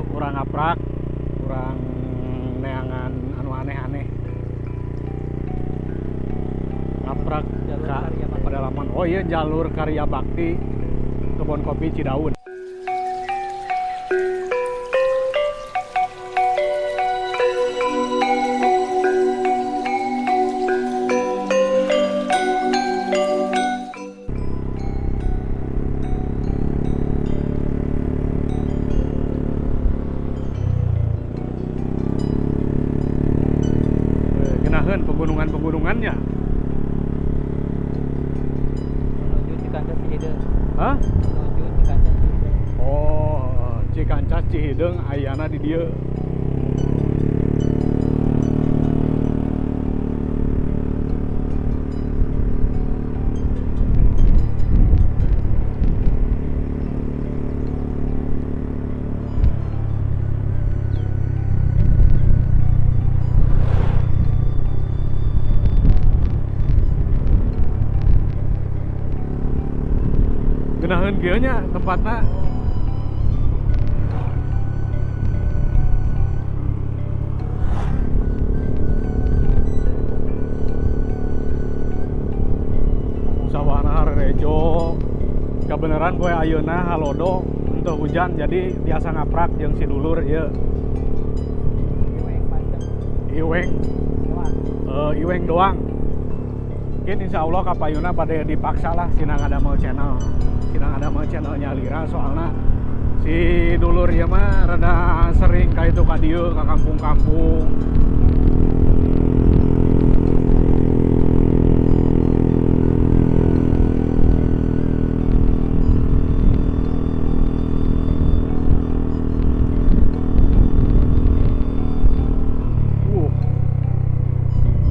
Yuk urang ngaprak, urang neangan anu aneh-aneh. Ngaprak Jalur ka Karya Bakti. pedalaman. Oh iya, jalur Karya Bakti Kebon Kopi Cidaun. Genaheun pegunungan-pegunungannya. Menuju Cikancas Cihideung. Hah? Menuju Cikancas Cihideung. Oh, Cikancas Cihideung ayana di dieu. Genaheun kieu nya tempatna. Sawahna harejo. Kebenaran poe ayeuna halodo henteu hujan jadi biasa ngaprak jeung si dulur ieu. Iweng pancen. Iweng. Doang. Iweng doang. Mungkin insya Allah kapayuna pada dipaksa lah sina ngadamel channel. Sina ngadamel channel nyalira soalna si dulur ieu mah rada sering ka itu ka dieu ka kampung-kampung.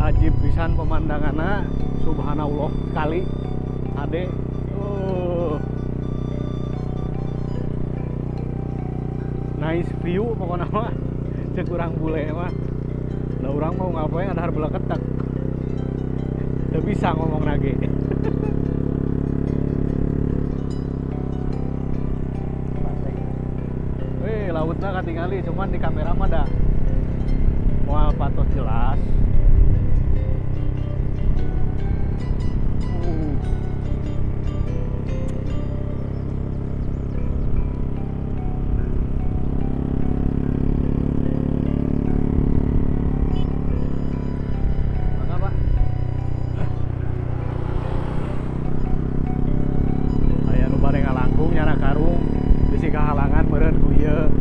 Ajib pisan pemandanganna, subhanallah sekali. Ade. Nice view pokoknya mah. Cek urang bule mah. Lah urang mau ngapain ada beleketek. Teu bisa ngomong lagi. Weh, lautna katingali cuman di kamera mah dah moal patos jelas. Kahalangan meureun ku ieu.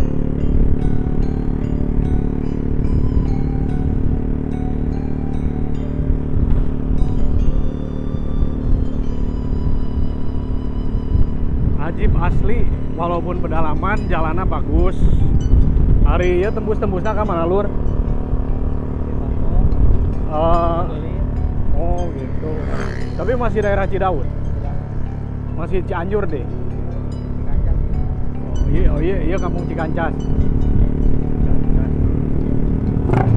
Ajib asli, walaupun pedalaman jalannya bagus. Hari ieu tembus-tembusna ka mana lur? Oh gitu. Tapi masih daerah Cidaun. Masih Cianjur deh. Iya, oh iya, iya kampung Cikancas. Cikancas.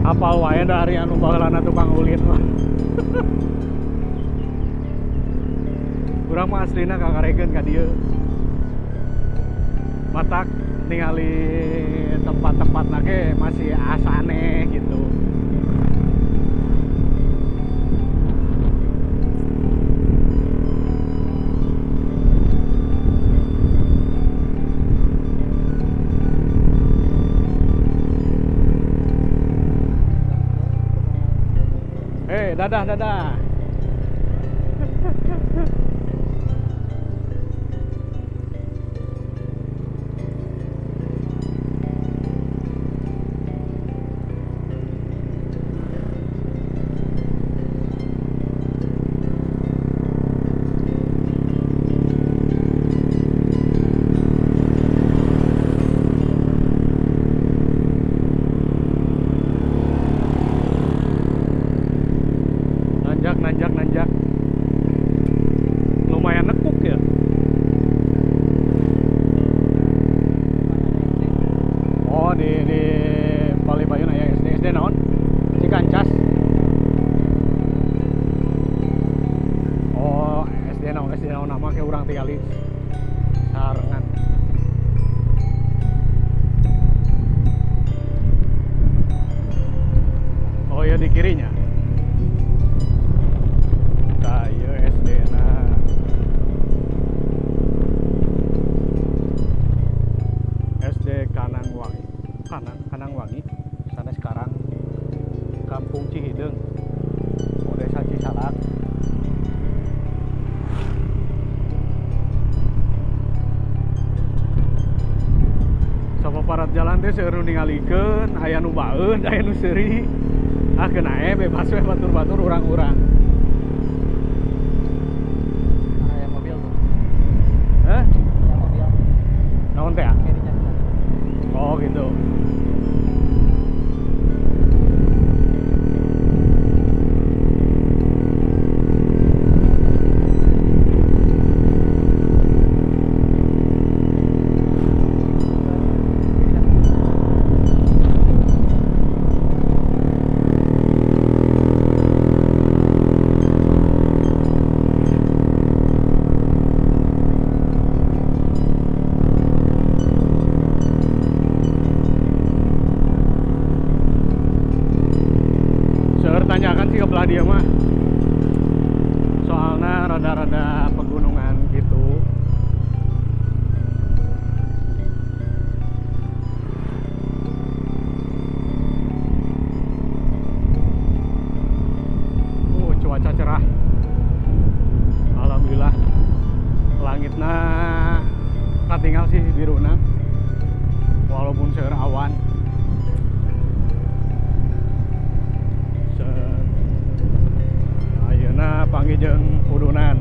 Apal wae dari anu baheulana tukang ulin mah. Urang mah aslina kakaregeun ka dieu. Matak ningali tempat-tempatna ge masih asa aneh gitu. Dadah, dadah. SD Kanangwangi. Kanangwangi sana sekarang Kampung Cihideung, Desa Cisalak. Sapaparat jalan teh seueur nu ningalikeun, aya nu baeun, aya nu seuri. Ah keun ae bebas we batur-batur urang-urang. Aya mobil tuh. Hah? Aya mobil. Naon teh? Oh gitu. Tanyakan sih ke belah dia mah, soalnya rada-rada pegunungan gitu. Cuaca cerah, alhamdulillah. Langitna katinggal sih biruna, walaupun seueur awan. Ayeuna panggih jeung udunan.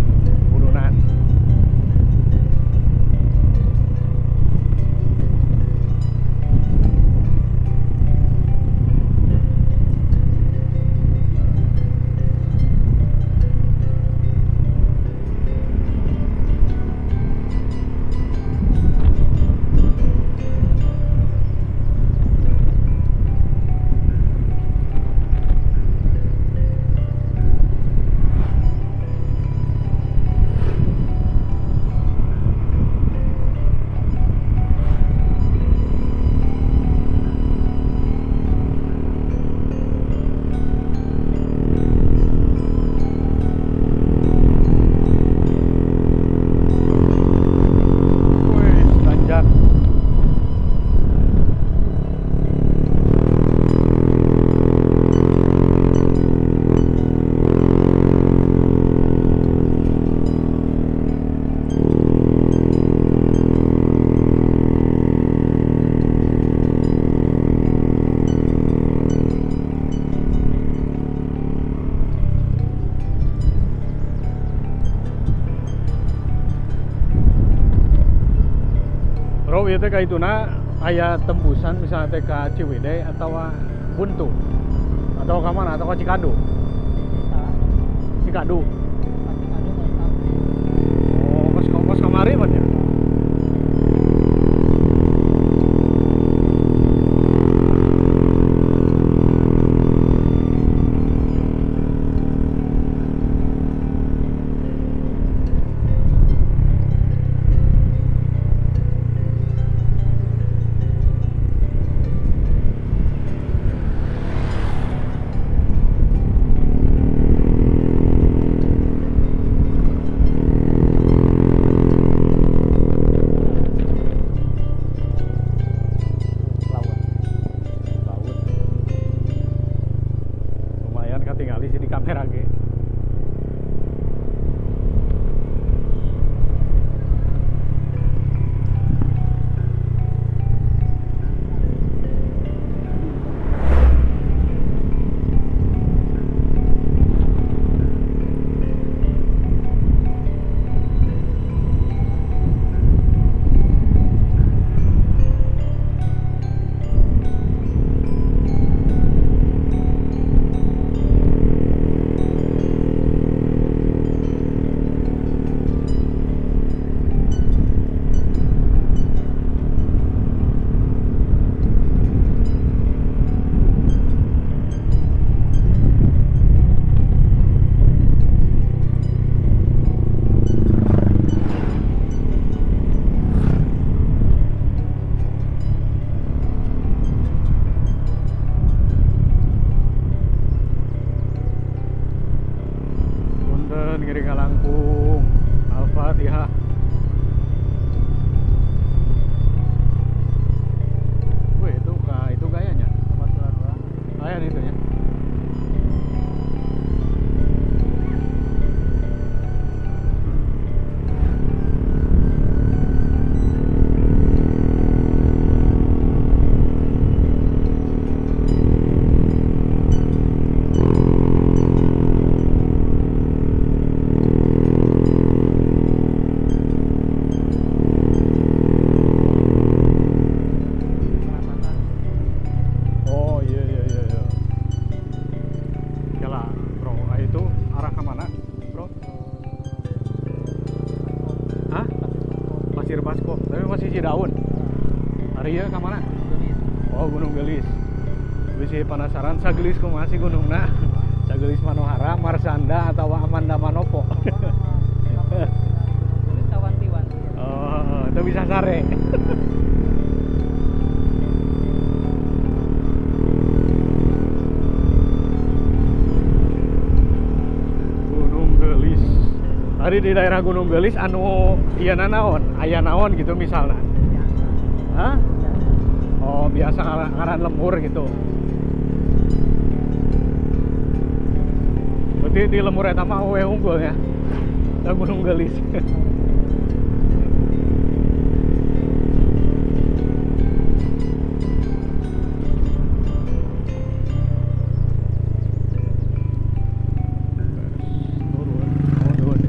Bro, ieu teh kaituna aya tembusan misalnya teh ka Ciwidey atau Buntu atau ka mana atau ka Cikadu. Cikadu. Oh, kos kamari mah ya. Katingali sih di kamera ge. Ngiring ngalangkung. Al-Fatihah. di Cidaun. Hari ieu ka mana? Gelis. Oh, Gunung Gelis. Bisi penasaran sagelis kumaha sih gunungna? Sagelis Manohara, Marsanda atau Amanda Manopo. Gelis kawanti-wanti. Oh, itu bisa sare. Gunung Gelis. Tadi di daerah Gunung Gelis anu ieu naon? Aya naon gitu misalnya. Hah? Oh, biasa ngaran lembur gitu. Berarti di lembur eta mah we unggul ya. Da Gunung Gelis. Turun, turun.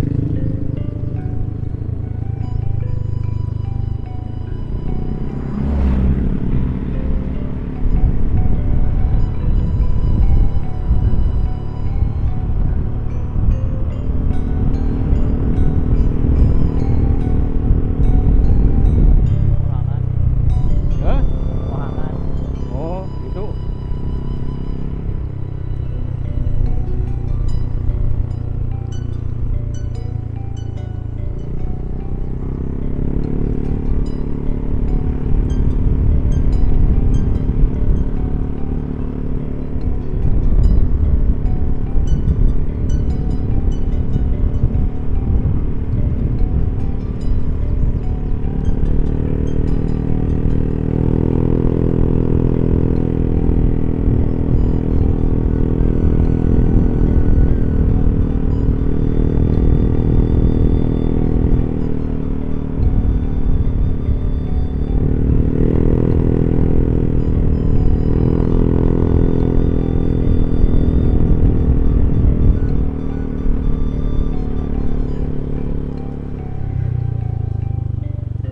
Pohangan. Hah? Pohangan. Oh, gitu.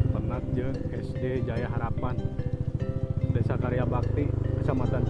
Penat jeung SD Jaya Harapan, Desa Karya Bakti, Kecamatan